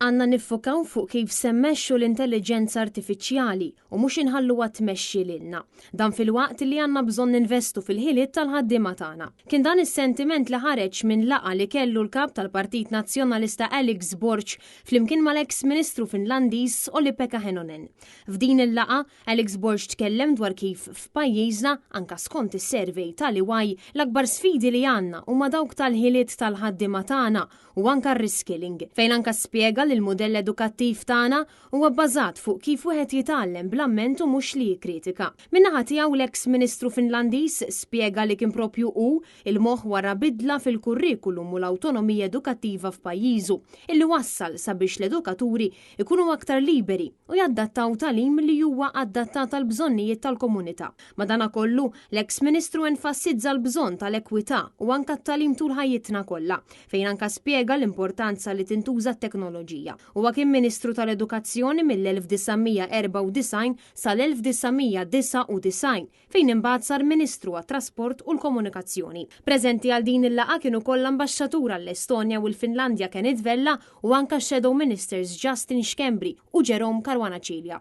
Għandna niffokaw fuq kif se mmexxu l-intelliġenza artifiċjali u mhux inħalluha tmexxi lilna. Dan filwaqt li għandna bżonn ninvestu fil-ħiliet tal-ħaddiema tagħna. Kien dan is-sentiment li ħareġ minn laqgħa li kellu l-Kap tal-Partit Nazzjonalista Alex Borg flimkien mal-eks Ministru Finlandiż Olli-Pekka Heinonen. F'din il-laqgħa, Alex Borg tkellem dwar kif f'pajjiżna, anka skont is-survey tal-EY, l-akbar sfidi li għandna huma dawk tal-ħiliet tal-ħaddiema tagħna u anka r-reskilling, fejn anka spjega li l-mudell edukattiv tagħna huwa bbażat fuq kif wieħed jitgħallem bl-amment u mhux li jikkritika. Min-naħa tiegħu l-eks Ministru Finlandiż spjega li kien propju hu il-moħħ wara bidla fil-kurrikulum u l-awtonomija edukattiva f'pajjiżu, illi wassal sabiex l-edukaturi jkunu aktar liberi u jaddattaw tagħlim li huwa adattat għall-bżonnijiet tal-komunità. Madanakollu, l-eks Ministru enfasizza l-bżonn tal-ekwità u anka t-tagħlim tul ħajjitna kollha, fejn anka spjega l-importanza li tintuża t-teknoloġija. Huwa kien Ministru tal-Edukazzjoni mill-1994 sal-1999, fejn imbagħad sar Ministru għat-Trasport u l-Komunikazzjoni. Preżenti għal din il-laqgħa kien ukoll l-Ambaxxatur għall-Estonja u l-Finlandja Kenneth Vella u anka x-Shadow Ministers Justin Schembri u Jerome Caruana Cilia.